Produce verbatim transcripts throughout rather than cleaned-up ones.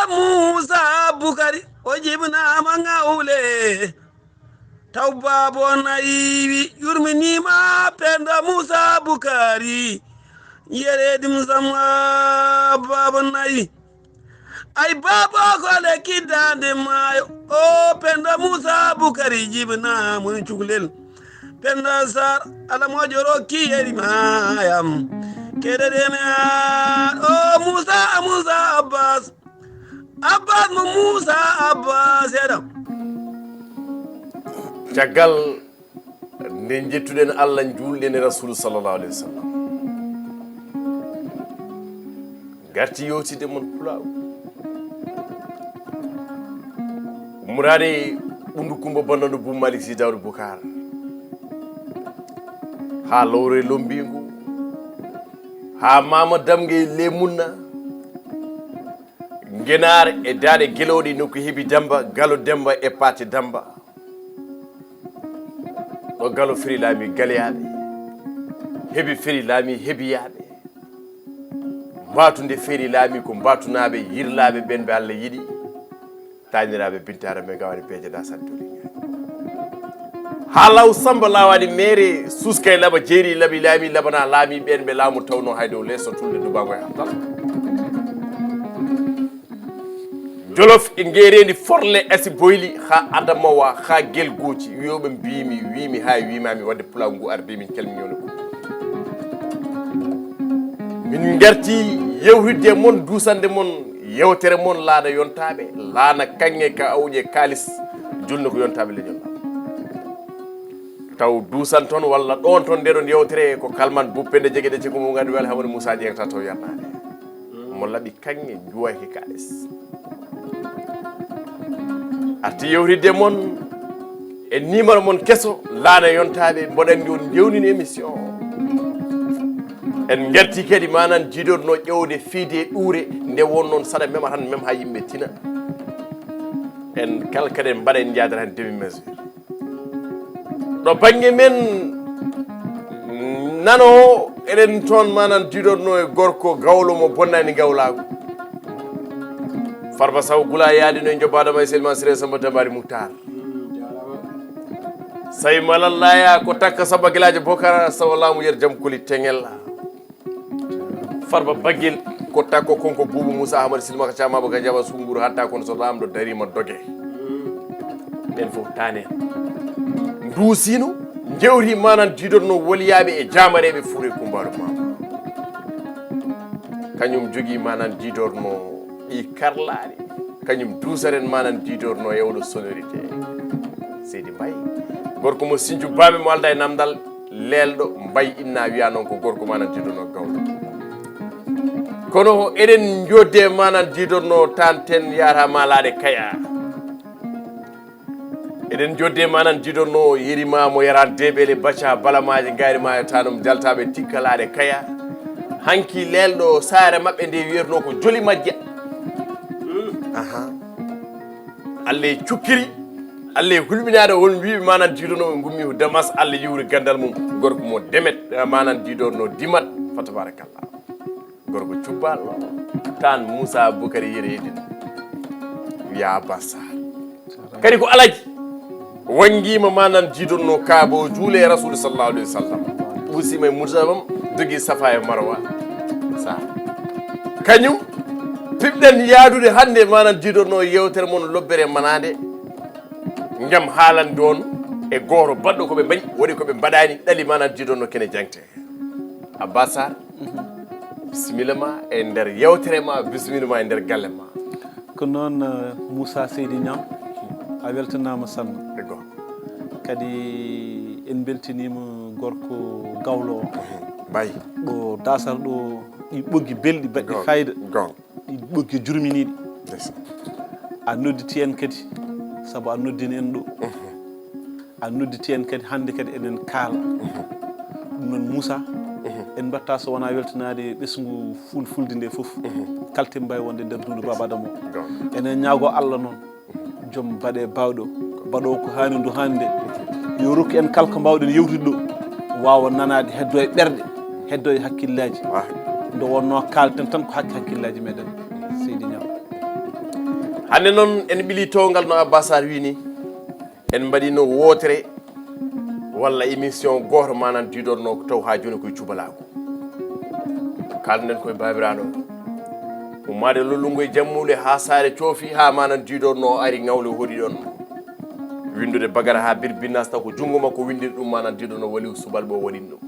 Muusa Bukari, o jibinaama ŋawle. Taw baabo nayi wi yurminiima Penda Muusa Bukari. Yereedim sama baabo nayi. Ay baabo ko le kiddaande maayo. O Penda Muusa Bukari jibinaama cuklel. Penda Sar, Alla moƴƴoro kiyeri maayam. Keɗeɗen aan, o Muusa, Muusa Abbas. Abbas mo Muusa Abbas heɗam. Caggal nde njettuɗen Alla, njuulɗen e Rasulu sallallahu alayhi wa sallam, ngarti yewtidde mon pulaagu. Ummorade Ɓunndu Kumba Bannandu Buu Malik Si Dawda Bukar, haa lowre Lombingu, haa Maama Damge Lemunna, Ngenaar e Daaɗe Gelooɗi, nokku heɓi Demmba, Galo Demmba e Paate Demmba. Ɗo Galo feri laami galeyaaɓe, heɓi feri laami heɓiyaaɓe. Mbatunde feri laami ko mbatunaaɓe yirlaaɓe ɓen ɓe Alla yiɗi. Taaniraaɓe Bintaara men gawani peeje da santori. Haa law Samba laawaani meere, suuska e laba jeeri laɓi laami, labana laami ɓeen ɓe laamu tawno hay dow leeso tulde dubaango e hattal. Jolof e ngeereendi forle asi boyli haa Adamawa haa Gelgooci, wiyooɓe mbiimi, wiimi haa wiimaami, wadde pulaagu ngu ardi min calmini on. Min ngarti yewtidde mon, duusande mon, yewtere mon laana yontaaɓe, laana kaŋŋe ka awƴe kaalis, julno ko yontaaɓe leñol. Taw duusan toon walla ɗoon toon nde ɗon yewtere ko Kalman Buppende Jegede Ceko mo nganndu wela Hamadu Muusa Ƴeeŋata taw yarnaade. Mo laɓi kaŋŋe njuwaki kaalis. Arti yewtidde mon e numéro mon keso, laana yontaaɓe, mboɗo anndi on njewnini émission o. En ngarti kadi manan jiidorno ƴewde fiide ɗuure nde won noon saɗa mema tan mem haa yimɓe tina. En kala kadi en mbaɗa en njaada tan demi mesure. Ɗo bannge men nano eɗen toon manan jiidorno e gorko gawlo mo bonnani gawlaagu. Farba Saw Gula yaadino e njobaadama e Selma Sire Samba Dambari Muktar. Sawi malallaya ko takka Samba Gilaajo Bokara Saw laamu yer jam kuli teŋel. Farba Baggel ko takko konko Buubu Muusa Ahmad Silmaka Caamaaba ka Jaaba Sunguru hatta kono so laamɗo dariima doge. Ɓen fof taane. Nduusino, njewti manan jiidorno woliyaaɓe e jaamareeɓe Fuure Kumbaalu Maama. Kañum jogii manan jiidorno ɗi karlaaɗi. Kañum duusaren manan jiidorno yewɗo sonorité. Seydi Mbay. Gorko mo Sinju Baame mo alda e namdal leelɗo Mbay inna wiya noon ko gorko manan jiidorno gawlo. Kono eɗen jodde manan jiidorno tan ten yahata malaade kaya. Eɗen jodde manan jiidorno yerima mo yaran deɓele baca balamaaji ngaari maayo tanum jaltaɓe tikkalaade kaya. Hanki leelɗo saare maɓɓe nde wiyetno ko joli majja. Aha. Allah e cukkiri, Allah e hulɓinaade won wiiɓe manan jiidono ɓe ngummi ko Damas, Allah yiwri gandal mum, gorko mo Demet, eh, manan jiidorno Dimat, fa tabarakallah. Gorko cubbalɗo, tan Moussa Boukari Yeri Edin, wiya Abbas Sarr. Kadi ko Alaji, wangima manan jiidorno Kaaba o juule e Rasul sallallahu alaihi wasallam. Ɓusima e Moussa bam, dogi Safa e Marwa. Sarr. Kañum, piɓɗen yaadude hannde manan jiidorno yewtere mon lobbere manade. Ngam haalande on e gooto baɗɗo ko ɓe mbaɗi, waɗi ko ɓe mbaɗani, ɗali manan jiidorno kene jangte. Abbas Sarr, bisimilla ma e nder yewtere ma, bisimilla ma e nder galle ma. Ko noon, eh, Moussa Seydi Niang, a weltanaama sanne. Ego. Kadi en mbeltiniima gorko gawlo o. Bay. Ɗo Dasar ɗo, ɗi ɓoggi belɗi, baɗɗi Gon-, fayida. Gon. Ɗi ɓoggi jurminiiɗi. Yes. A nodditi en kadi, sabu a noddini en ɗo. Mhm. A nodditi en kadi, hannde kadi eɗen kaala. Mhm. Ɗum noon, Moussa, mhm, en mbaɗta so wonaa weltanaade ɓesngu fulfulde nde fof. Mhm. Kalten mbawi wonde nder duundu Baaba Adama o. Gon. Eɗen ñaago Allah noon, joom baɗe bawɗo, baɗo ko haani ndu hannde. Yo rokku en kala ko mbawɗen yewtude ɗo, waawa nanaade, heddo e ɓerɗe, heddo e hakkillaaji. Wah. Nde wonno kalten tan ko hak-, hakkillaaji meɗen, Seydi Niang. Hannde noon en ɓili towngal no Abba Sarr wii ni, en mbaɗino wootere walla émission gooto manan diidorno taw haa jooni koye cubalaagu. Kalden koye baabiraaɗo ummaade lollungo e jammuule haa saare coofi haa manan diidorno o ari ŋawle hoɗi ɗon. Winndude bagara haa birbinnas taw ko junngo makko winndiri ɗum manan diidorno waliw subalɓe o waɗin ɗum.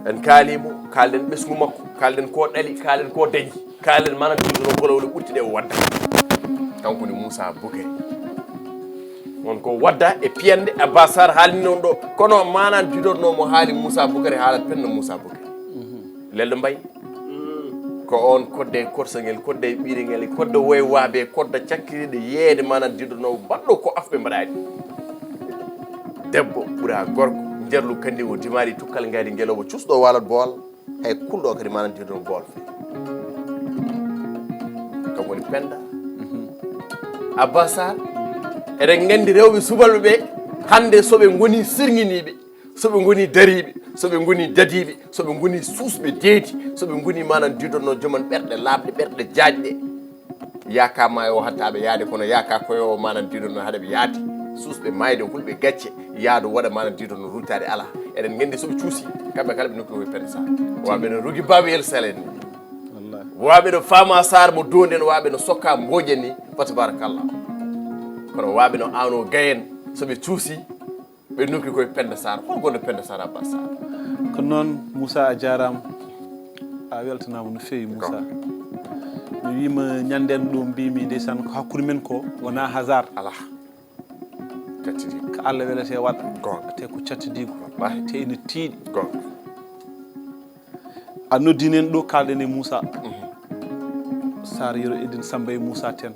En kaalimo, kalden ɓesngu makko, kalden ko ɗali, kalden ko dañi, kalden manan diidorno golowle ɓurtiɗe o wadda. Kanko ni Moussa Boukari. On ko wadda e piyande Abba Sarr haalni on ɗo, kono manan diidorno mo haali Moussa Boukari haalat penno Moussa Boukari. Lelɗo mbay. Ko on kodde e korsangel, kodde e ɓiringel, kodde woywaabe, kodde cakkiriɗe yeede manan diidorno baɗɗo ko afɓe mbaɗaani. Debbo ɓura gorko, njarlu kandi o dimaari tukkal ngaari ngelowo cusɗo walat bool, hay kulɗo kadi manan diidorno bool. Kam woni Penda. Abba Sarr, eɗen nganndi rewɓe subalɓe ɓe, hannde so ɓe ngoni sirŋiniiɓe, so ɓe ngoni dariiɓe, so ɓe ngoni dadiiɓe, so ɓe ngoni suusɓe deedi, so ɓe ngoni manan diidorno joman ɓerɗe laaɓɗe, ɓerɗe jaajɗe. Yaaka maayo o hatta ɓe yaade, kono yaaka koyo o manan diidorno haɗa ɓe yaade. Suusɓe maayde, hulɓe gacce, yaado waɗa manan diidorno rutaade alaa. Eɗen nganndi so ɓe cuusi, kamɓe kala ɓe nokki koye Penda Sarr. Waaɓe no Rugi Baaba El Salen. Wallaahi. Waaɓe no Fama Sarr mo Donden, waaɓe no Sokka Mboƴen ni, fa tabarakallah. Kono waaɓe no Ano Gayen, so ɓe cuusi, ɓe nokki koye Penda Sarr. Hol gonɗo Penda Sarr Abba Sarr? Ko noon, Moussa, a jaaraama. A weltanaama no feewi, Moussa. Mi wiima ñanden ɗo mbimi ndeysaan ko hakkunde men ko wona hasard. Alaa. Cattidi. Ko Allah welete waɗa. Goonga. Te ko cattidiigo. Wallaahi. Te ene tiiɗi. Goonga. A noddinen ɗo kalɗen e Moussa. Sarr Yero Edin Samba e Moussa Ten.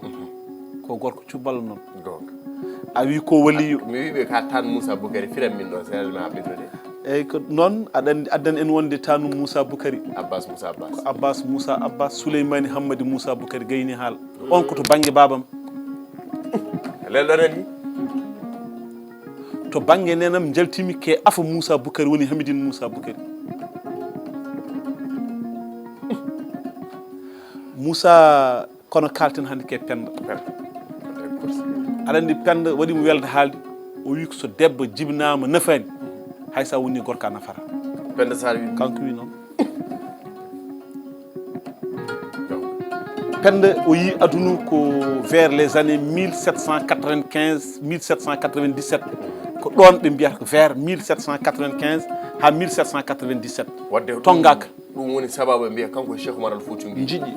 Ko gorko cuballo noon. Goonga. A wi ko waliyu. Mi wiɓe ka tan Moussa Boukari firan min ɗo seeɗa ma ɓennude. Eyyi ko noon aɗa anndi addan en wonde tanu Moussa Boukari. Abbas Moussa Abbas. Ko Abbas Moussa Abbas Souleymani Hammadi Moussa Boukari gayni haala. On ko to bannge baabam. Lelɗo nani. To bannge nenam njaltimi ke afa Moussa Boukari woni Hamidine Moussa Boukari. Moussa kono kalten hannde ke Penda. Aɗa anndi Penda waɗi mo welde haalde o wi ko so debbo jibinaama nafaani hay sa woni gorko a nafata. Penda Sarr wi. Kanko wi noon. Penda o yi aduna ko vers les années mille sept cent quatre-vingt-quinze, mille sept cent quatre-vingt-dix-sept. Ko ɗoon ɓe mbiyata ko vers mille sept cent quatre-vingt-quinze haa mille sept cent quatre-vingt-dix-sept. Wadde ɗum, tonngaka. Ɗum woni sababu ɓe mbiya kanko e Cheikh Oumar Al Fouti ngi. Njiɗi.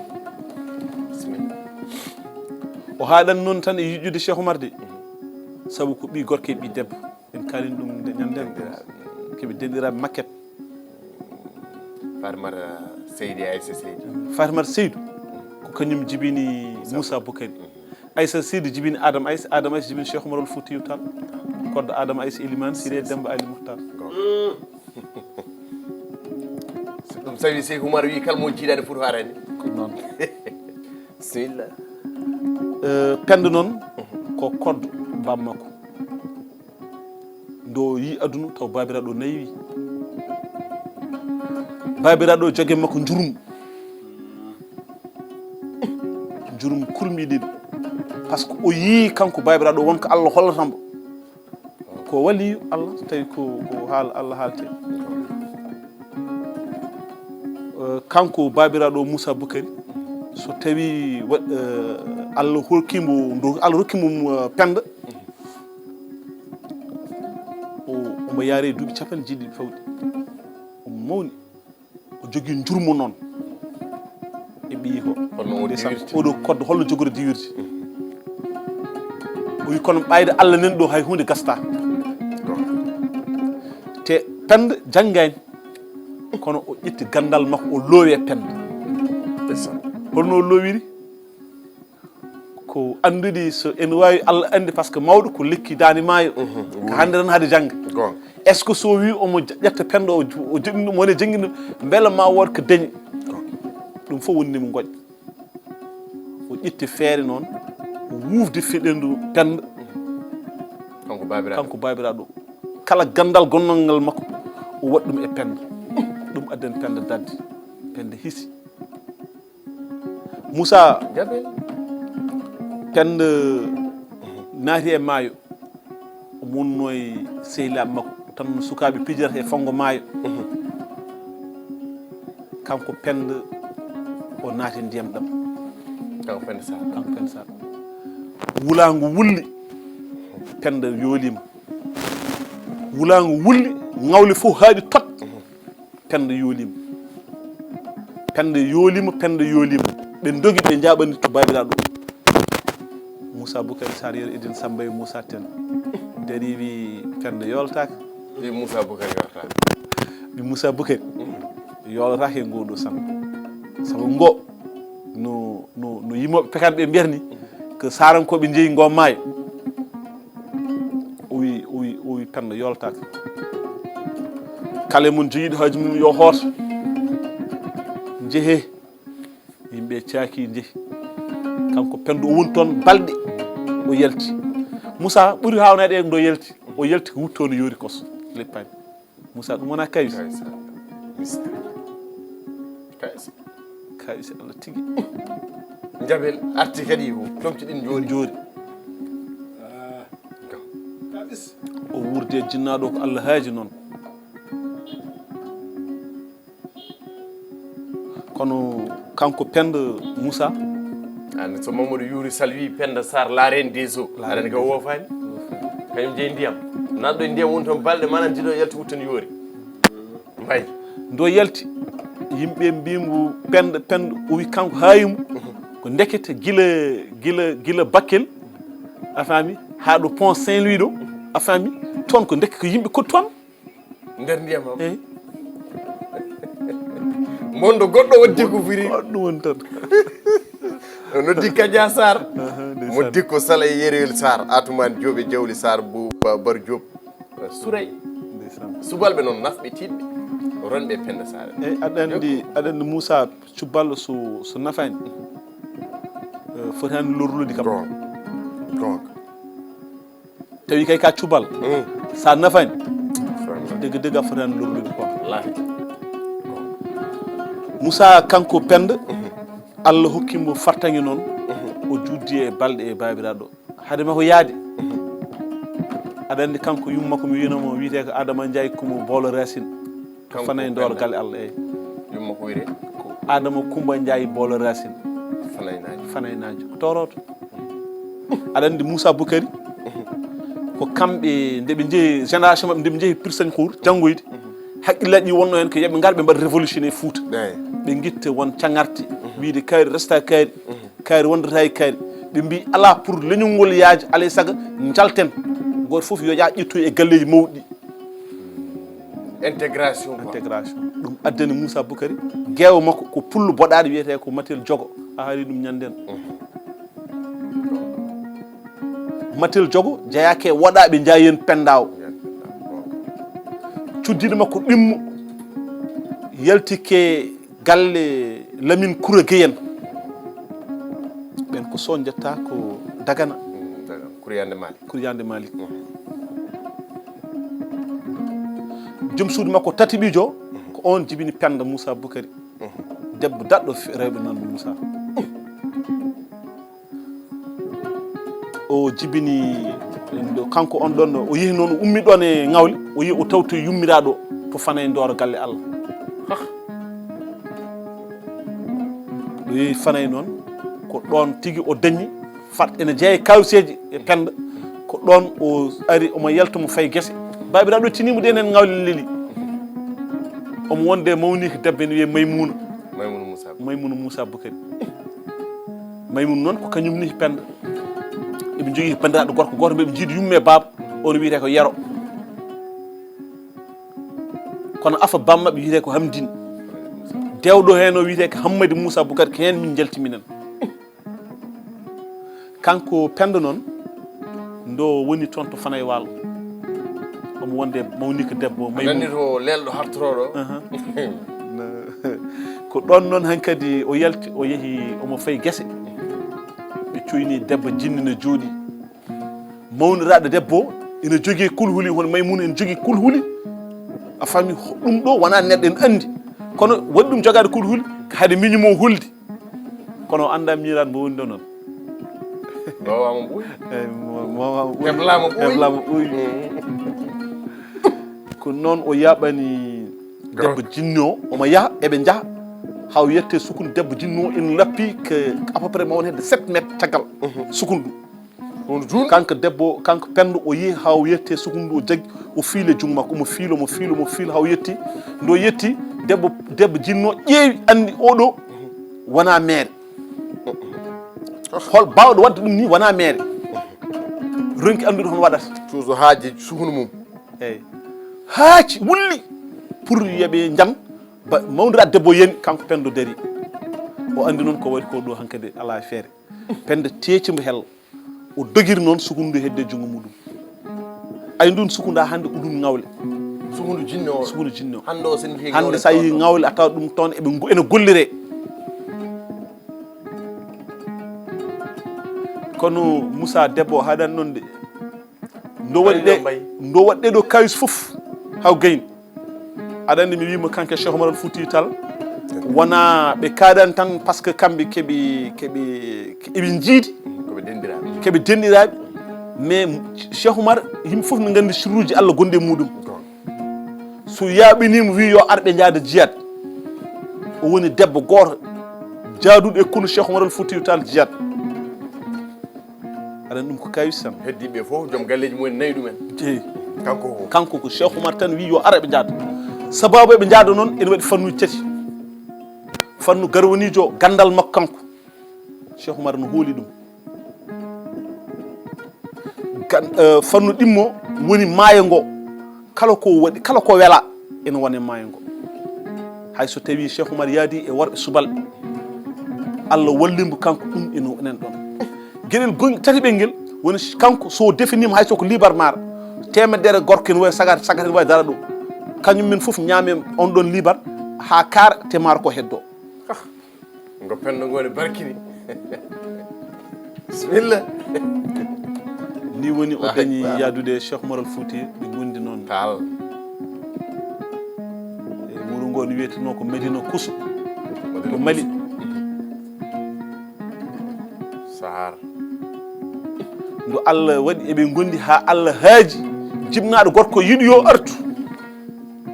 Bismillah. O haaɗan noon tan e yiɗude Cheikh Oumar de. Sabu ko ɓii gorko e ɓii debbo. En kaalin ɗum nde ñanden. Keɓe denɗiraaɓe makket. Fatimata Seydi, Aïssa Seydi. Fatimata Seydou ko kañum jibini Moussa Boukari. Aïssa Seydi jibini Adam Aïssa, Adam Aïssa jibini Cheikh Oumar Al Foutiyou Tall. Koddo Adam Aïssa Elimane Siré Demba Ali Mouhtar. Ɗum sawi Cheikh Oumar wi kala mo jiidaani foto harani. Ko noon. Bismillah. Eh, Penda noon ko koddo bammakko. Nde o yi aduna taw baabiraaɗo o nayi. Baabiraaɗo o joge makko njurum. Njurum kurmi ɗiɗi. Par ce que o yi kanko baabiraaɗo won ko Allah hollata mo. Ko waliyu Allah tawi ko, ko haala Allah haalte. Eh, kanko baabiraaɗo Moussa Boukari, so tawi wa-, eh, Allah hokkimo, ndo-, Allah rokkimo, eh, Penda, o, omo yaare e duuɓi capanɗe jeeɗiɗi fawɗi. Omo mawni. O jogii njurmo noon. E ɓiyi ko. Holno o ndeysaan, diwirti? Oɗo koddo, holno jogori diwirde? O wi kono ɓayde Allah nan ɗo hay huunde gasta. Te Penda janngaani. Kono o ƴetti ganndal makko, o loowi e Penda. Ndeysaan. Holno o loowiri? Ko anndude so ene waawi Allah anndi, par ce que mawɗo ko lekki daande maayo. Mhm. Ko hannde tan hade jannga. Goonga. Est ce que so wi omo ja-, ƴetta Penda o ju-, o joɗɗini ɗum, woni jannginɗo, mbela ma wood ko dañi? Goonga. Ɗum fof woni nimo ngoƴ. O ƴetti feere noon, o wuufde feɗendu Penda. Kanko baabiraaɗo. Kanko baabiraaɗo. Kala ganndal gonnangal makko, o waɗi ɗum e Penda. Ɗum addan Penda darde. Penda hisi. Moussa, Jabel. Penda naati e maayo. Omo wonnoo e sehilaaɓe makko tan, sukaaɓe pijirata e fanngo maayo. Kanko Penda o naati e ndiyam ɗam. Kanko Penda Sarr. Kanko Penda Sarr. Wulaango wulli, Penda yooliima. Wulaango wulli, ŋawle fof haaɗi tot. Penda yooliima. Penda yooliima, Penda yooliima. Ɓe ndogi, ɓe njaaɓani to baabiraaɗo. Moussa Boukari Sarr, Yero Edine Samba e Moussa Tine. Darii, wii Penda yooltaaka. Wii Moussa Boukari yooltaaka. Wii Moussa Boukari yooltaaka e ngoo ɗoo Samba. Sabu ngoo no, no, no yimooɓe pekaan ɓe mbiyata ni, ko Saarankooɓe njeyi ngoo maayo. O wii, o wii, o wii Penda yooltaaka. Kala e mon jogiiɗo haaju mum yo hooto. Njehee. Yimɓe caaki njehi. Kanko Penda o woni toon balɗe, o yalti. Moussa, ɓuri haawnaade e ndo yalti. O yalti ko wutto no yoori kos. Leppaani. Moussa, ɗum wonaa kawis. Kawis. Mista. Kawis. Kawis Allah tigi. Jabel arti kadi ko comci ɗin joori. Joori. O wuurdi e jinnaaɗo ko Allah haaji noon. Kono kanko Penda, Moussa. An so Mamadou Youri Sall wii Penda Sarr, la reine des eaux. Aɗa anndi ko woofaani? Kañum jeyi ndiyam. Naatɗo e ndiyam woni toon balɗe, maanaam jiɗo yalti wuttan yoori. Mbay. Ndo yalti, yimɓe mbii mbo Penda, Penda, o wii kanko haayi mo. Ko ndekete gila, gila, gila Bakel, a faami, haa ɗo pont Saint-Louis ɗo, a faami, toon ko ndeke ko yimɓe ko toon. Nder ndiyam am. Eyi. Mondo goɗɗo waddi ko firi. Ko ɗum woni tan. O noddi Kadia Sarr. Aha, ndeysaan. Mo dikko Sala e Yerel Sarr, Atoumane Diop e Jawli Sarr, bu Ba- Bar Diop. Suray. Ndeysaan. Subalɓe noon nafɓe tiiɗɓe. Ronɓe Penda Sarr. Eyi, aɗa anndi, aɗa anndi Moussa, cuballo so, so nafaani, eh, fotaani lorlude kam. Goonga. Goonga. Tawi kay ka cubal. Mm. Sa nafaani. Franchement. Dëgg dëgg a fotaani lorlude quoi. Wallaahi. Moussa kanko Penda, Allah hokki mo fartaŋŋe noon. O juutdi e balɗe e baabiraaɗo. Hade makko yaade. Aɗa anndi kanko yumma ko mi wiyanoo mo wiyetee ko Adama Ndiaye Coumba Boolo Racine. Kanko Fanay Ndoor Penda. Galle Allah, eyi. Yumma ko wiyetee? Ko Adama Coumba Ndiaye Boolo Racine. Fanaynaaji. Fanaynaaji. Ko toorooto. Aɗa anndi Moussa Boukari ko kamɓe nde ɓe njehi génération maɓɓe nde ɓe njehi Pire Sagne Khour janngoyde. Hakkillaaji ɗi wonnoo heen ko yoɓe ngar ɓe mbaɗa révolution e Fouta. Eyi. Ɓe ngitta won caŋarte wiyde kaari resta kaari. Kaari wondata e kaari. Ɓe mbii alaa pour leñol ngol yaaj alay sago njalten. Gooto fof yo ƴaa ƴettoy e galleeji mawɗi ɗi. Intégration quoi. Intégration. Ɗum addani Moussa Boukari geewo makko ko pullo boɗaaɗo wiyetee ko Matel Jogo. A haali ɗum ñannden. Matel Jogo jeyaake e woɗaaɓe njaayi en Penda o. Cuddiiɗo makko ɗimmo yaltike galle Lamine Koura Gueye en. Ɓen ko so njetta ko Dagana. Kuriyande Mali. Kuriyande Mali. Joom suudu makko tataɓiijo ko on jibini Penda Moussa Boukari. Debbo daɗɗo fe- rewɓe nan Moussa. O jibini ɗo kanko on ɗon o yehi noon o ummi ɗon e ŋawle o yehi o tawto yummiraaɗo to Fanay Ndooro galle Allah. Hah. O yehi Fanay noon ko ɗon tigi o dañi fat ene jeeya kawseeji e Penda ko ɗon o ari omo yalta mo fayi gese. Baabiraaɗo tinimo ɗen en ŋawle leli. Omo wonde e mawniiko debbo ene wiyee Maymuuna. Maymuuna Moussa. Maymuuna Moussa Boukari. Maymuuna noon ko kañum ni Penda. Eɓe njogii banndiraaɗo gorko gooto mbeɓe njiidi yumme e baaba. On wiyetee ko Yero. Kono afa bammaɓe wiyetee ko Hamdine. Dewɗo heen o wiyetee ko Hammadi Moussa Boukari ko heen min njalti minen. Kanko Penda noon ndo woni toon to Fanay Waalo. Omo wonde mawniiko debbo Nanni Maymuuna. To leelɗo hartorooɗo. Aha. Ko ɗon noon hankadi o yalti o yehi omo fayi gese. Ɓe coyni debbo jinni no jooɗi. Mawniraaɗo debbo o ina jogii kulhuli hono Maymuuna ina jogii kulhuli. A faami ɗum ɗo wonaa neɗɗo ene anndi. Kono waɗi ɗum jogaade kulhuli ko hade miñi mo hulde. Kono o anndaa miiraaɗo mbo woni ɗo noon. Mowama ɓuuy. Eyi, mo- mowama ɓuuy. Heblama ɓuuy. Heblama ɓuuy. Ko noon o yaaɓani debbo jinno o, omo yaha, eɓe njaha haa o yette sukundu debbo jinno o, ina lappi que à peu près ma won hedde sept mètres caggal sukundu ɗum. Ɗum juun. Kanko debbo, kanko Pendo, o yehi haa o yette sukundu o jaggi, o fiili e junngo makko, omo fiila, omo fiila, omo fiila haa o yetti. Nde o yetti, debbo, debbo jinno ƴeewi, anndi oɗo wona meere. Hol baawɗo waɗde ɗum ni wona meere. Ronki anndude hono waɗata. Suuso haaji suhunu mum. Eyi. Haaci wulli pour yoɓe njan ba mawndiraa debbo yani, kanko Pendo dari. O anndi noon ko waɗi ko ɗo hankadi alaa e feere. Pendo teeci mbo hel. O dogiri noon sukundu hedde junngo muɗum. Ay ndun sukundu hannde ko ɗum ŋawle. Sukundu jinno o. Sukundu jinno. Hannde o sen mbi Hannde sa yii ŋawle a tawa ɗum toon eɓe ngu- ene gollire. Kono Moussa debbo o haɗan noon de. Ndo waɗi ɗe, ndo waɗi ɗe ɗo kawis fof haw gayni. Aɗa anndi mi wiima kanko Cheikh Omar Al Fouti Tall wona ɓe kaaɗan tan parce que kamɓe keɓi keɓi eɓe njiidi. Koɓe denɗiraaɓe. Keɓe denɗiraaɓe. Mais Cheikh Omar yimɓe fof ne nganndi sirruuji Allah gonɗi e muɗum. So yaaɓiniima wi yo ar ɓe njaada jiyaat. O woni debbo gooto jaaduɗo e konu Cheikh Omar Al Fouti Tall jiyaat. Aɗa anndi ɗum ko kawis tan. Heddiiɓe fof joom galleeji mumen nayi ɗumen. Jeyi. Kanko ko. Kanko ko Cheikh Oumar tan wi yo ar eɓe njaada. Sababu eɓe njaada noon ene waɗi fannuuji tati. Fannu garwaniijo ganndal makko kanko. Cheikh Oumar no hooli ɗum. Gan, eh, fannu ɗimmo woni maayo ngo. Kala ko waɗi, kala ko wela ene wone maayo ngo. Hay so tawi Cheikh Oumar yaadi e worɓe subalɓe, Allah wallimbo kanko ɗum ene enen ɗon. Geɗel gon tati ɓe ngel woni kanko so definiima hay so ko libar maaro temedere gorko ene wawi sagar sagar ene wawi dara ɗum. Kañum men fof ñaame on ɗon libar haa kaara te maaro ko heddo. Ngo Pendo ngoni barkini. Bisimilla. Ni woni o dañi yaadude Cheikh Oumar Al Fouti ɓe gondi noon. Taal. E wuro ngo ne wiyetenoo ko Medina Kusu. To Mali. Sahar. Ndu Allah waɗi eɓe gondi haa Allah haaji jibnaaɗo gorko yiɗi yo artu.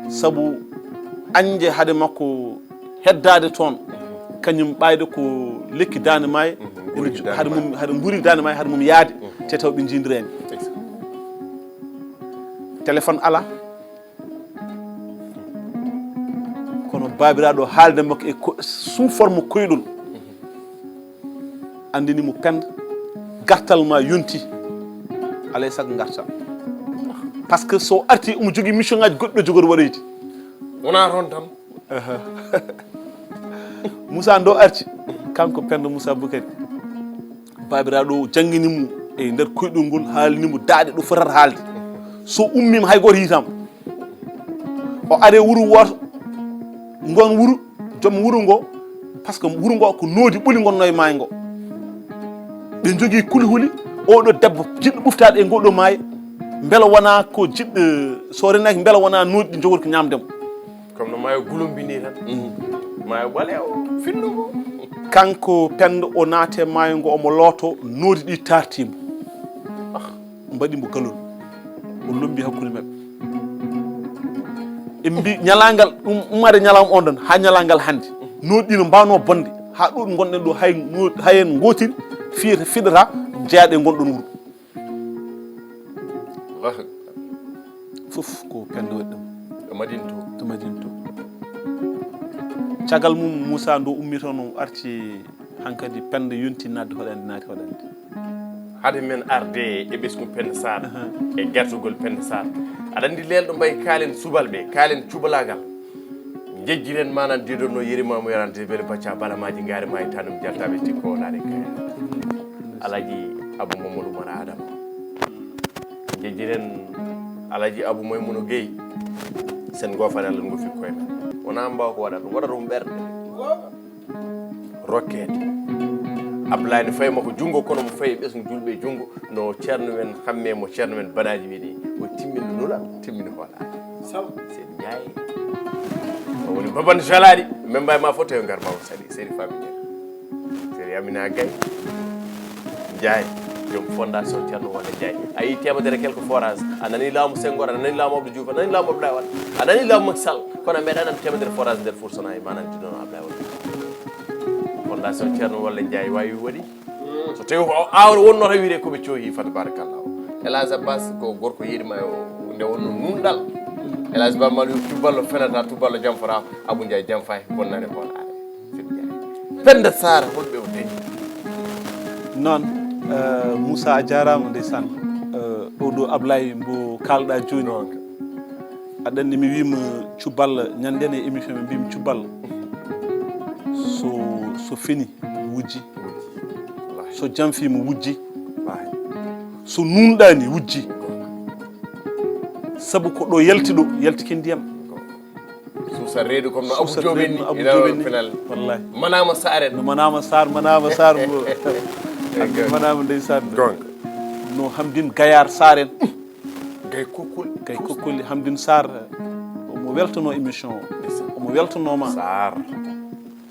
Sabu añde hade makko heddaade toon, kañum ɓayde ko lekki daande maaye, hade mum hade nguuri daande maaye hade mum yaade te taw ɓe njiindirani. Téléphone ala. Kono baabiraaɗo haalde makko e sous forme koyɗol. Andini mo Penda, gartal ma yonti. Alay sago gartal. Parce que so arti omo jogii mission ngaji goɗɗo jogori waɗoyde. Wona toon tan. Moussa ndo arti kanko Penda Moussa Boukari. Baabiraaɗo o janngini mo e nder koyɗol ngol, haalni mo daaɗe ɗo fotata haalde. So ummiima hay gooto yiitaama. O ari wuro wooto, ngon wuro, joom wuro ngo, parce que wuro ngo ko noodi ɓuli ngonno e maayo ngo. Ɓe njogii kulihuli, oɗo debbo jiɗɗo ɓuftaade e ngoɗo maayo, mbela wona ko jiɗɗo, so renaki mbela wona noodi ɗi jogori ko ñaamde mo. Comme no maayo gulumbi ni tan. Maayo ɓaleewo finnugo. Kanko Penda o naate maayo ngo omo looto noodi ɗi taartiimo. Mbaɗi mo galol. O lombi hakkunde maɓɓe. Ɓe mbi ñalaangal ɗum ummade ñalaama on ɗon haa ñalaangal hannde. Noodi ɗi no mbaawno bonde haa ɗo ngonɗen ɗo hay no- hay en ngootiri fiyata fiɗata jeyaaɗe ngonɗon wuro. Fof ko Penda waɗi ɗum. To Madina to. To Madina to. Caggal mum Moussa ndo ummi toon o arti hankadi Penda yonti naatde hoɗande naati hoɗande. Hade men arde e ɓesngu Penda Sarr e gartugol Penda Sarr. Aɗa anndi leelɗo mbayi kaalen subalɓe kaalen cubalaagal. Jejjiren manan dido no yeri mamu yarante bele bacca bala maji ngari mayi tanum jaltaɓe tikko wonani kaya. Alaji Abu Mamadou Mara Adama. Jejjiren Alaji Abu Maymuno Gueye. Sen gofare Allah ngo fi koy men. Wona mbaw ko waɗa ɗum waɗa ɗum ɓerɗe. Rokkeede. Ablaye ne fayi makko junngo kono mo fayi ɓesngu julɓe e junngo no ceerno men hamme mo ceerno men banaaji wiɗi o timmini nula timmini hoolaare. Saw seydi Ndiaye o woni baban jalaɗi men mbay ma fof tawi ngar ma o saɗi seydi Fabi Ndiaye. Yamina Gaye Ndiaye, joom fondation Thierno Walla Ndiaye. A yii temedere quelque forage. A nani laamu Senghor, a nani laamu Abdou Diouf, a nani laamu Abdoulaye Wade, a nani laamu Macky Sall. Kono a meeɗa nani temedere forage nder Fuuta Sona e manan dinono Abdoulaye Wade. Fondation Thierno Walla Ndiaye wawi waɗi. So tawi ko awre wonno tan wiyde ko ɓe coohi fa tabarakallah. El Hadj Abbas ko gorko yeeɗima o nde wonno nunɗal. El Hadj Bammal yo tuballo fenata, tuballo jamfora, Abou Ndiaye jamfa e bonnane ko on are. Penda Sara holɓe o dañi. Noon, eh, Moussa a jarama ndeysaan. Eh, oɗo Ablaye mbo kalɗa joni. Aɗa anndi mi wiima cuballo, ñande ne émission ɓe mbimi cuballo. So, so fini wujji. So jamfima wujji. So nunɗani wujji. Sabu ko ɗo yalti ɗo, yalti ken ndiyam. Suusa reedu comme no Abu Suusa Joob en reedu no ni, Abu ina Joob en ni. Pelal. Wallahi. Manama Saar en. No Manama Saar, Manama Saar mo. Hamdin Manama ndeysaan. Gonga. No Hamdin Gayar Saar en. Gay Kokkoli. Gay Kokkoli, Hamdin Saar. Omo weltono émission o. Ndeysaan. Omo weltonoma. Saar.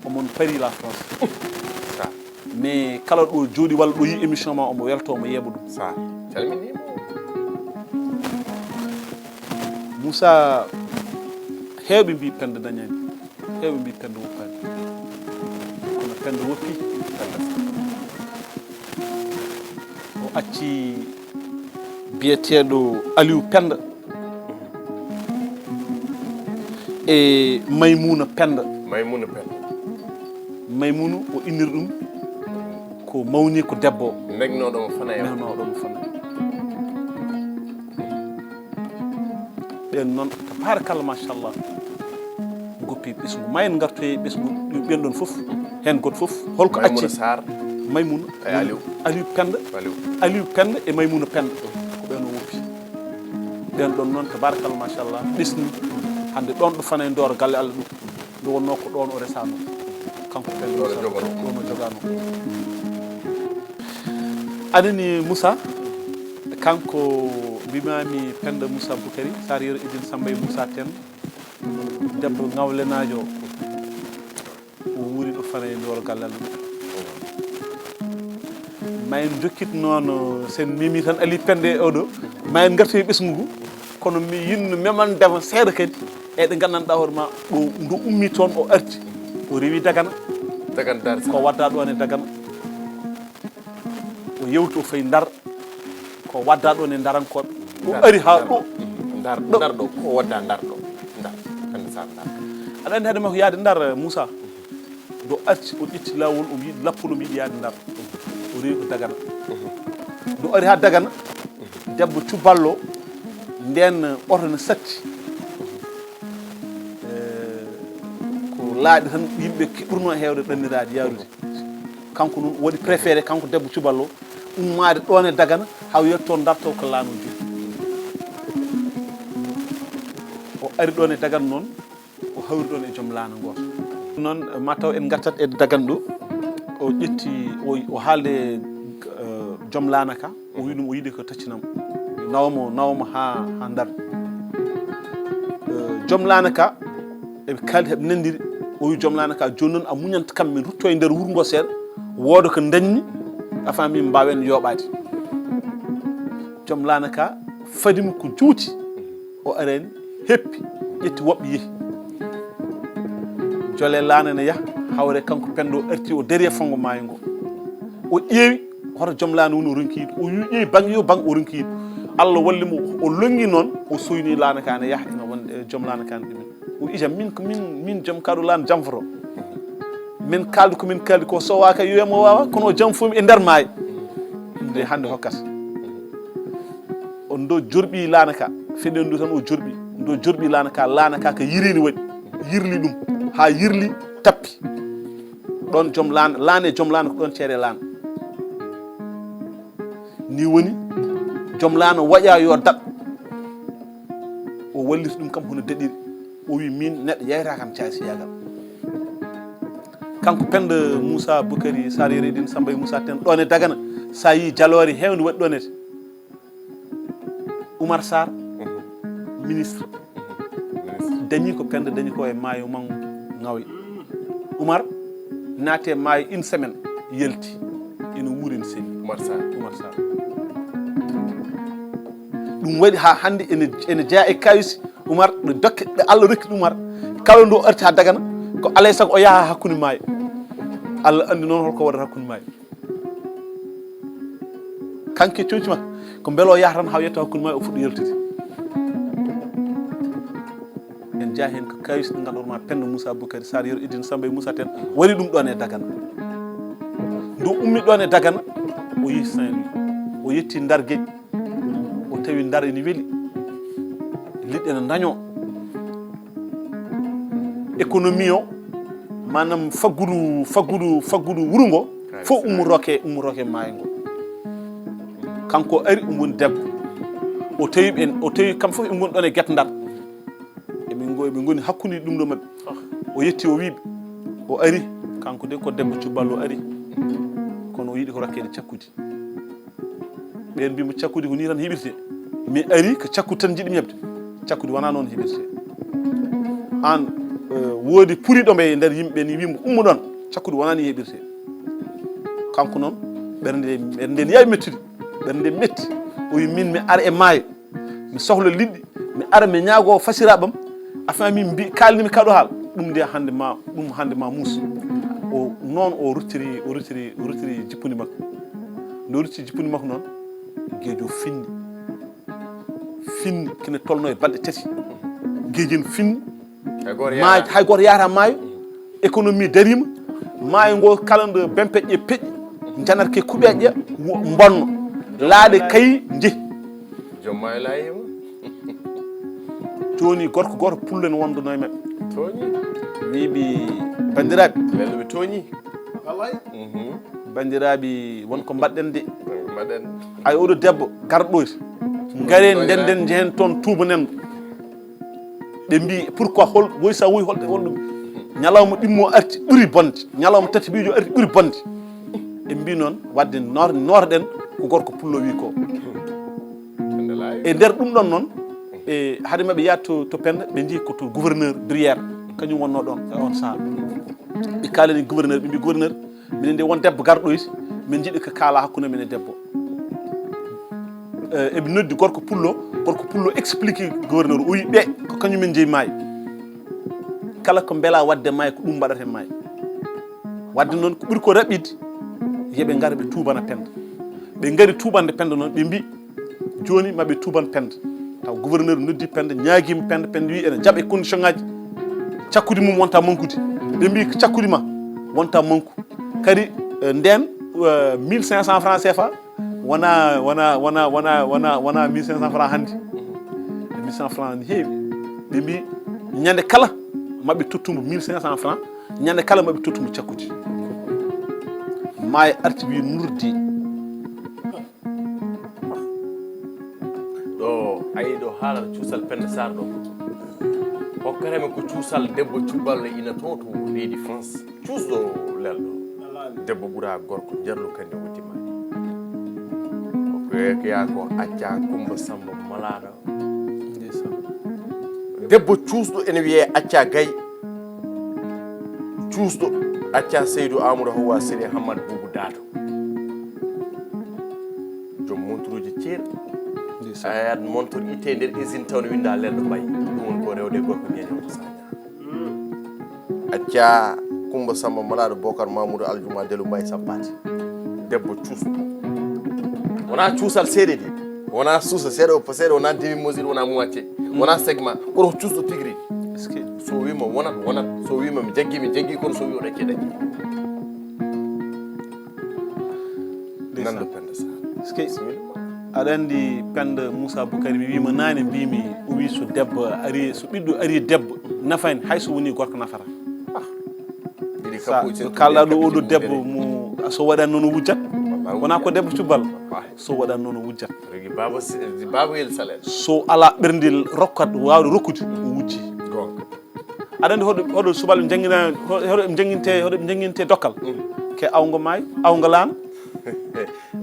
Omon Paris la France. Saar. Mais kala ɗo jooɗi walla ɗo yi émission ma omo welto, omo yeeɓa ɗum. Saar. Calminii mo. Moussa, heewɓe mbi Penda dañani, heewɓe mbi Penda woppaani. Kono Penda woppi, Penda o acci biyeteeɗo Aliou Penda e Maymuna Penda. Maymuna Penda. Maymuna o innir ɗum ko mawni ko debbo. Negnooɗo mo fana yaw. Negnooɗo mo fana. Ɓen noon, tabarakallah, machallah. Goppi ɓesngu. Ma en ngartoye ɓesngu, ɓen ɗon fof, heen gooto fof. Holko Maymuna acci? Sarr. Maymuna. E Aliou. Aliou Penda. Aliou. Aliou Penda e Maymuna Penda. Ko ɓen o woppi. Ɓen ɗon noon, tabarakallah, machallah. Ɓesni. Hannde ɗon ɗo fana e ndoor galle Allah ɗum. Nde wonnoo ko ɗoon o resaanoo. Kanko Penda Moussa, ɗoon o joganoo. Ɗoon o joganoo. Aɗa anndi Moussa, kanko mbimaami Penda Moussa Boukary, Sarr Yero Idine Samba e Moussa Tend, debbo ŋawlenaajo, o wuuri ɗo fana e ndoor gallal mum. Ma en njokkit noon, sen memi tan Ali Penda e oɗo, ma en ngartu e ɓesngu ngu, kono mi yinno memandema seeɗa kadi, e ɗe nganndanɗaa hoore ma, ɗo, ndu ummi toon o arti, o rewi Dagana. Dagana Dar ko wadda ɗoon e Dagana. O yewti o fayi Ndar, ko wadda ɗoon e Ndarankooɓe. O Ndar, ari haa Ndar ɗo. Ndar, Ndar ɗo, ko wadda Ndar ɗo. Ndar, Penda Sarr Ndar. Aɗa anndi hade makko yahde Ndar, Moussa? Nde o arti, o ƴetti laawol, omo yiɗi lappol, omo yiɗi yahde Ndar. O rewi ko Dagana. Nde o ari haa Dagana, debbo cuballo, ndeen oto ne satti. Eh, ko laaɗi tan yimɓe ke-, ɓurnoo heewde ɗanniraade yaarude. Kanko noon o waɗi préféré, kanko debbo cuballo, ummaade ɗoon e Dagana, haa o yetto Ndar taw ko laana o jogii. O ari ɗoon e Dagana noon, o hawri ɗoon e joom laana gooto. Noon, ma taw en ngartat e Dagana ɗo, o ƴetti, o, o haalde, eh, joom laana ka, o wi ɗum o yiɗi ko taccinam. Nawamo, nawamo haa, haa Ndar. Eh, joom laana ka, eɓe kaali, heɓe nanndiri. O wi joom laana ka, jooni noon a muñanta kam, min rutto e nder wuro ngo seeɗa, wooda ko dañmi, a faami, min mbaawen yooɓaade. Joom laana ka, fadimo ko juuti, o arani, heppi, ƴetti woɓɓe yehi. Jole laana ne yaha, hawre kanko Penda o arti, o dari e fanngo maayo ngo. O ƴeewi, hoto joom laana woni o ronki yiide. O yu-, ƴeewi bannge yo bannge o ronki yiide. Allah walli mo, o lonngi noon, o soyni laana ka ne yaha, ene wonde e joom laana ka ne ɗumen. O ija min ko min, min joom kaɗo laana jamfoto. Min kaaldi ko min kaaldi ko sowaaka yo mo waawa, kono o jamfomi e nder maayo. Nde hannde hokkata. O ndo jorɓi laana ka, feɗen ndu tan o jorɓi. Ndo jorɓi laana ka, laana ka ko yireeni waɗi. Yirli ɗum, haa yirli tappi. Ɗoon joom laana, laana e joom laana ko ɗoon ceede laana. Ni woni, joom laana waƴa yo daɗ. O walliti ɗum kam hono daɗiri. O wi, "Min neɗɗo yayata kam caasi yaagal." Kanko Penda Moussa Boukary Sarr Yero Idine Samba e Moussa Tend ɗoon e Dagana, so a yii jaloore heewde waɗi ɗoon e Oumar Sarr, ministre, dañi ko Penda dañi ko e maayo manngo Ngawi. Oumar naati e maayo une semaine. yalti ene wuuri ene selli. Umar Sar. Umar Sar. Ɗum waɗi haa hannde ene ene jeyaa e kawisi Umar, ɗo dokke ɗo Allah rokki ɗum Umar. Kala ndu arti haa Dagana, ko alay sago o yaha hakkunde maayo. Allah anndi noon holko waɗata hakkunde maayo. Kanke coñci makko ko mbele o yaha tan haa yetto hakkunde maayo, o fuɗɗo yaltude. En jeyaa heen ko kawis ɗo ngannduɗaa ma Penda Moussa Boukary Sar, Yero Idine Samba e Moussa Ten waɗi ɗum ɗoon e Dagana. Ndu ummi ɗoon e Dagana, o yehi Saint-Louis, o yetti Ndar Géej, o tawi Ndar ene weli, liɗɗi ene ndañoo. Économie o, maanaam faggudu faggudu faggudu wuro ngo fof ummotooke ummotooke maayo ngo. Kanko ari, omo woni debbo, o tawi ɓen o tawi kam fof ɓe ngoni ɗoon e guet Ndar. Emin ngo eɓe ngoni hakkunde ɗum ɗo maɓɓe. O yetti, o wiiɓe, o ari. Kanko de ko debbo cuballo, o ari, kono o yiɗi ko rakkeede cakkudi. Ɓeen mbiimo cakkudi ko nii tan heɓirtee. Mi ari ko cakkudi tan njiɗmi heɓde. Cakkudi wonaa noon heɓirtee. Aan, eh, woodi puriiɗo mbo e nder yimɓe ɓe nii, wiimo ummo ɗoon. Cakkudi wonaa nii heɓirtee. Kanko noon, ɓernde ɓernde nde yaawi mettude. Ɓernde metti. O wi min mi ara e maayo, mi sohla liɗɗi, mi ara mi ñaagoo fasiraaɓam. Affaire min mbi kaalnimi kaɗo haal. Ɗum nde hannde ma ɗum hannde ma muus. O noon o ruttiri o ruttiri o ruttiri jippundi makko. Nde o ruttiri jippundi makko noon, geejo finni. Finni kene tolno e balɗe tati. Geejo en finni. Hay gooto Maayo yaara. Hay gooto yaara maayo. Économie dariima. Maayo ngo kala nde bempeƴƴe peƴƴi, janarke kuɓeeƴe wo- mbonno. Laaɗe kayi njehi. Joom maayo laayiima. Jooni gorko gooto pullo ene wonduno e maɓɓe. Tooñi. Wiiɓe, banndiraaɓe. Lello ɓe tooñi. Wallay. Mhm. Banndiraaɓe, won ko mbaɗɗen de. Won ko mbaɗɗen. Ay, oɗo debbo garɗo. Ngaren ndenden njehen toon tuubanen. Ɓe mbi, pourquoi, hol woy sa woy holɗe holɗum? Ñalawma ɗimmo arti ɓuri bonde. Ñalawma tati biijo arti ɓuri bonde. Ɓe mbi noon, wadde noor- nootoɗen ko gorko pullo wi ko. E nder ɗum ɗon noon, e hade maɓe yaha to to Penda, ɓe njii ko to gouverneur Brière, kañum wonno ɗon e on saha. Ɓe kaalani gouverneur, ɓe mbi gouverneur, minen de won debbo garɗo iti, min njiɗi ko kaala hakkunde men e debbo. Eh, eɓe noddi gorko pullo. Gorko pullo explique gouverneur, o wi ɓe ko kañum en jeyi maayo. Kala ko mbela wadde maayo, ko ɗum mbaɗata e maayo. Wadde noon, ko ɓuri ko raɓɓiɗde, yoɓe ngar ɓe tuubana Penda. Ɓe ngari tuubande Penda noon, ɓe mbi jooni maɓe tuuban Penda. Taw gouverneur noddi Penda, ñaagiima Penda, Penda wi ene jaɓa e condition ngaji, cakkudi mum wonta mankude. Ɓe mbi ko cakkudi ma wonta manku. Kadi, eh, ndeen, eh, mille cinq cents francs C F A wona wona wona wona wona wona mille cinq cents francs hannde. Mille cinq cents francs ne heewi. Ɓe mbi ñande kala maɓe tottumo mille cinq cents francs, ñande kala maɓe tottumo cakkudi. Maayo arti wi nurdi. Ɗo ayi ɗo haalata cuusal Penda Sarr ɗo. Hokkatami ko cuusal debbo cuballo ina to to leydi France. Cuusɗo lelɗo. Debbo ɓura gorko jarlo kandi wonti ma. Ko yaa ko acca Kumba Samba Malaɗo. Debbo cuusɗo ene wiyee acca Gay. Cuusɗo acca Seydou Amadou Hawa Siré Hamad Boubou Dato. Joom montoruuji ceer. Ndeysaan. Ayat montor itte nder usine taw ne winnda lelɗo mbay. Ɗum woni ko rewde gorko ñeño ko saña. Acca Kumba Samba Malaɗo Bokar Mamoudou Aljuma Delu Mbay Sampati. Debbo cuusɗo. Wona cuusal seeɗa de. Wona suusa seeɗa o seeɗa, wona demi mesure, wona moitié. Wona segment. Kono ko cuusɗo tigi rigi. Est-ce que so wiima wonat, wonat. So wiima mi jaggi, mi jaggi, kono so wi o ɗacci, ɗacci. Ndeysaan. Nanndo Penda Sarr. Est-ce que aɗa anndi Penda Moussa Boukary, mi wiima naane, mbimi, o wi so debbo ari, so ɓiɗɗo ari debbo, nafani, hay so woni gorko nafata. Ɗiɗi sa kappuuji so kalɗa ɗo oɗo debbo mo, so waɗan noon o wujjat. Wallaahi. Wona ko debbo cubbal. Wallaahi. So waɗan noon o wujjat. Rigi baaba si-, baaba yel salel. So ala ɓerndel rokkat, waawde rokkude, o wujji. Goonga. Aɗa anndi hoɗo, hoɗo subalɓe njangina, hoɗo ɓe njanginte, hoɗo ɓe njanginte dokkal. Mm. Ke awngo maayo, awngo laana.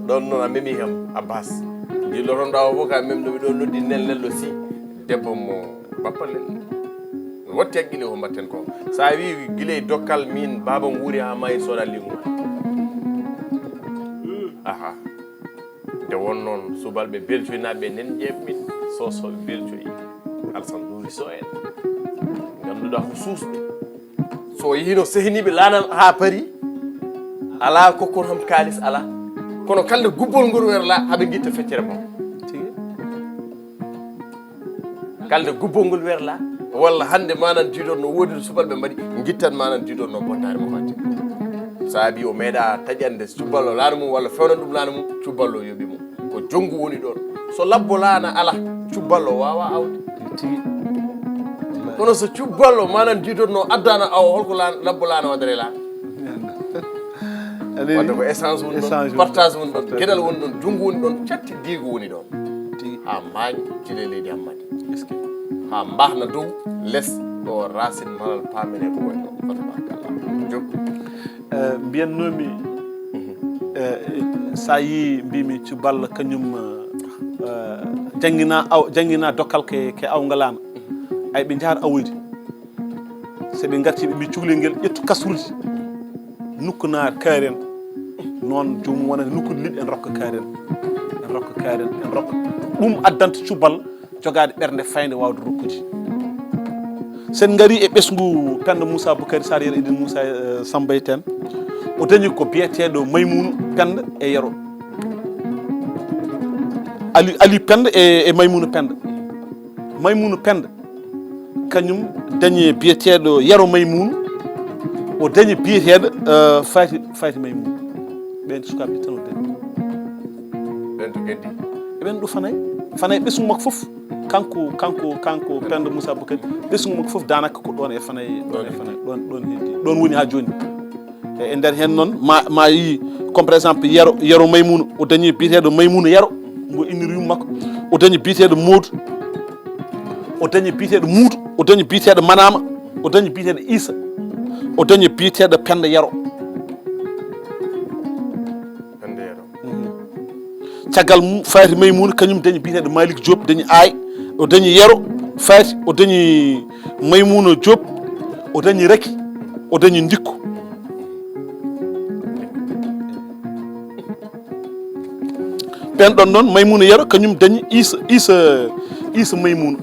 Ɗoon noon a memi kam, Abbas. Njilloton ɗo awa fof ka memɗo ɓe ɗo noddi nen lelɗo si. Debbo mo bappa lel. Wotti hakkille ko mbaɗten ko. So a wi gila e dokkal min baaba nguuri haa maayi soda lingu. Aha. Nde won noon subalɓe belcoynaaɓe nen ƴeeɓmin, sosoɓe belcoyi, alsan duuri so en. Ngannduɗaa ko suusɓe. So o yehino sehiniiɓe laanal haa pari, alaa kokkon ham kaalis alaa. Kono kalde gubbol ngol werla haɓe ngitta feccere mum. Tigi. Kalde gubbol ngol werla, walla hannde manan jiidor no woodi no subalɓe mbaɗi, ngittan manan jiidor no bonnaare mo fatti. Saabi o meeɗa taƴande cubballo laana mum walla fewnan ɗum laana mum, cubballo yoɓi mo. Ko jonngu woni ɗon. So labbo laana ala, cubballo waawa awde. Tigi. Kono so cubballo manan jiidor no addana awo, holko laan-, labbo laana waɗere laa? Wadde ko échange woni ɗon, partage woni ɗon, geɗal woni ɗon, junngo woni ɗon, catti diigo woni ɗon. Tigi. Haa mbaañ cile leydi Hammadi. Haa mbaahna dow les ɗo racine malal paamen e ko woni ɗon. Fatabaarakallah. Jokku. Eh, mbiyannoomi, eh, so a yii mbimi cuballa kañum, eh, janngina aw-, janngina dokkal ke, ke awnga laana. Ay ɓe njaar awoyde. So ɓe ngarti ɓe mbi cukalel ngel ƴettu kasruji. Nukku naar kaari en. Noon joomum wonata nukkude liɗɗi en rokka kaari en. En rokka kaari en, en rokka. Ɗum addanta cubal jogaade ɓernde faynde waawde rokkude. Sen ngari e ɓesngu Penda Moussa Boukary Sarr, Yero Idine Moussa, eh, Samba Ten. O dañi ko biyeteeɗo Maymouna Penda e Yero. Ali, Ali Penda e, e Maymouna Penda. Maymouna Penda. Kañum dañi biyeteeɗo Yero Maymuuna, o dañi biyeteeɗo, eh, Faati, Faati Maymuuna. Ɓeen sukaaɓe tan o dañi. Ɓeen to geddi? E ɓeen ɗo fanay, fanay ɓesngu makko fof. Kanko, kanko, kanko Penda Moussa Boukary, ɓesngu makko fof daanaka ko ɗoon e fanay, ɗoon e fanay, ɗoon, ɗoon heddi, ɗoon woni haa jooni. E, e nder heen noon, ma, ma yii, comme par exemple, Yero, Yero Maymuuna, o dañi biyeteeɗo Maymuuna Yero, ngo inniri yumma makko. O dañi biyeteeɗo Moodu, o dañi biyeteeɗo Muudu, o dañi biyeteeɗo Manaama, o dañi biyeteeɗo Iisa, o dañi biyeteeɗo Penda Yero. Penda Yero. Mhm. Caggal mum, Faati Maymuuna, kañum dañi biyeteeɗo Malik Diop, dañi Aay, o dañi Yero, Faati, o dañi Maymuuna Diop, o dañi Raki, o dañi Ndikku. Ɓeen ɗon noon, Maymuuna Yero, kañum dañi Iisa, Iisa, Iisa Maymuuna.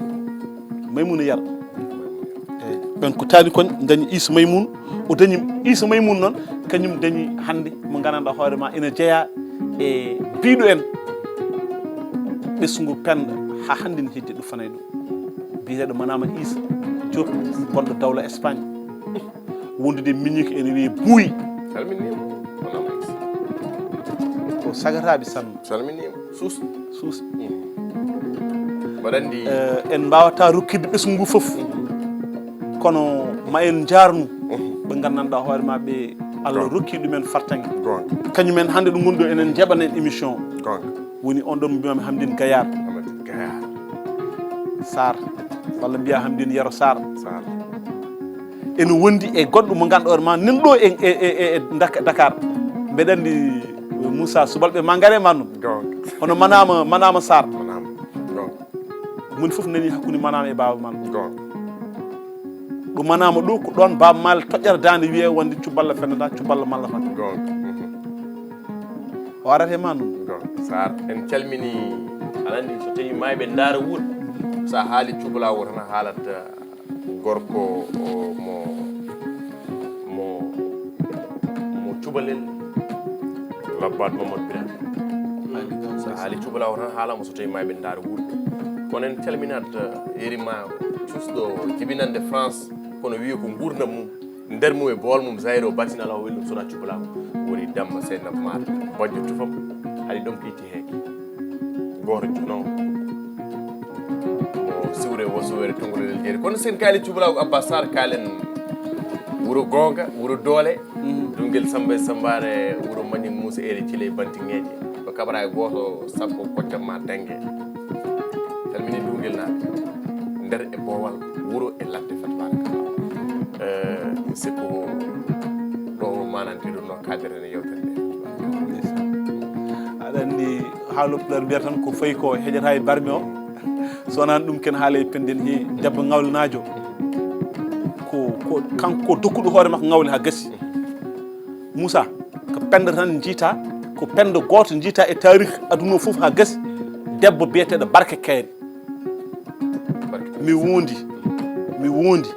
Maymuuna Yero. Eey, ɓeen ko taani kon dañi Iisa Maymuuna. O dañi Iisa Maymuuna noon, kañum dañi hannde mo nganndanɗaa hoore ma ina jeyaa e biiɗo en. Ɓesngu Penda haa hannde ne heddi ɗo fanay ɗo. Biyeteeɗo Manaama Iisa Diop, gonɗo dawla Espagne. Wondude e miñiiko ene wiyee Buuyi. Salminiima. Ko sagataaɓe sanne. Salminiima. Suus. Suus. Mm. Mbaɗa anndi. Eh, en mbaawataa rokkirde ɓesngu ngu fof. Mm. Kono ma en njaarnu. Mm. Ɓe nganndanɗaa hoore ma ɓe Allah rokki ɗumen fartaŋŋe. Goonga. Kañum en hannde ɗo ngonɗo enen njaɓana en émission. Goonga. Woni on ɗon mbiyami Hamdine Gayar. Hamdine Gayar. Sarr. Walla mbiya Hamdine Yero Sarr. Sarr. Ene wondi e goɗɗo mo ngannduɗaa ma nan ɗo e, e, e, e Dak-, Dakar. Mbeɗa anndi Moussa Subalɓe ma ngare ma ɗum. Goonga. Hono Manaama, Manaama Sarr. Manaama. Goonga. Moni fof nani hakkunde Manaama e Baaba Maal. Goonga. Ɗo Manaama ɗo ko ɗoon Baaba Maal toƴƴata daande wiyee wonde cuballa fennata, cuballa malla fata. Goonga. Mhm. O arata e ma ɗum. Goonga. Sarr, en calmini, aɗa anndi so tawi maayɓe ndaara wuuro, so a haali cubalaagu tan a haalat gorko o mo, mo, mo cubalel labbaat Mamadou Birame. So a haali cubalaagu tan haalama so tawi maayɓe ndaara wuuro. Kono en calminat, eh, yerima cuusɗo jibinande France, kono wiyi ko nguurndam mum. Nder mum e bool mum, Zahir o battina law welɗum sona cubalaagu. Woni Damma Seynab Maar, bojjo tufam, haɗi ɗom kiitti heeke. Gooto jono, mo siwre wo suwere tongolel jeeri. Kono sen kaali cubalaagu Abba Sarr, kaalen wuro goonga, wuro doole, mhm, dungel Samba e Sambaare, wuro Mañing Muusa Eere Cile Bantiŋeeje. Ɗo kaɓara e gooto, sappo koccam ma dañge. Calmini dungel naaɓe. Nder e boowal, wuro e ladde, fat baraka. Eh, mi sikku ɗo o manan tiɗum no kadere ne yewtere nde. Aɗa anndi haalooɓe Pulaar mbiyata tan ko fayi ko heƴata e barmi o. So wonaa ɗum ken haala e pennden he debbo ŋawlinaajo. Ko, ko kanko dokkuɗo hoore makko ŋawle haa gasi. Moussa, ko Penda tan njiyta. Penda gooto njiyta e taarih aduna o fof haa gasi, debbo biyeteeɗo Barke Kayre. Mi wondi, mi wondi.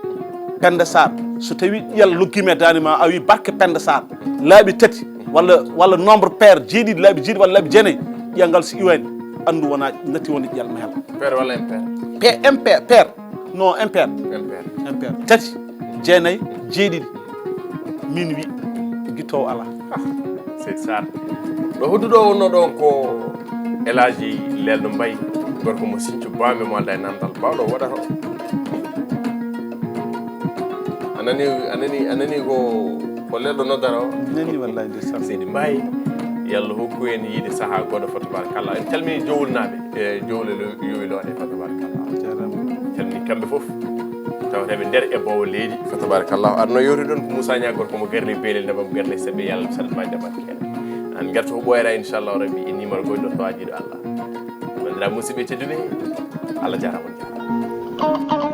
Penda Sarr, so tawi ƴiyal loggiima e daande ma, a wi Barke Penda Sarr, laabi tati, walla, walla nombre pair jeeɗiɗi, laabi jeeɗiɗi walla laabi jeenayi, ƴiyal ngal so iwaani, anndu wona natti wonde ƴiyal ma hela. Pair walla impair? Pe-, impair, pair. Non, impair. Impair. Impair. Tati, jeenayi, jeeɗiɗi. Min wi, gittoowo alaa. Seydi Sarr. Ɗo hodduɗo wonno ɗon ko El Hadji Lelɗo Mbaye, gorko mo Sinthiou Bambe mo alda e namdal, bawɗo waɗata o. A nani, a nani, a nani ko, ko Lelɗo noddata o? Nani wallahi, ndeysaan. Seydi Mbaye, yo Allah hokku en yiide saha goɗɗo, fa tabarakallah. En calmini Jowolnaaɓe, e Jowle lo-, yowi looɗe, fa tabarakallah. Jaaraama. Calmini kamɓe fof. Tawateɓe nder e boowo leydi, fa tabarakallah. Arno yewti ɗon ko Moussa Niang, gorko mo Garle Beelel, nebam Garle Sebbe, yo Allah saɗat ma jaɓat kene. An ngartu ko ɓooyata, inchallah rabbi, e numéro goɗɗo to ajiɗo Allah. Bandira musidɓe tedduɓe, Allah jaaraama, on jaaraama.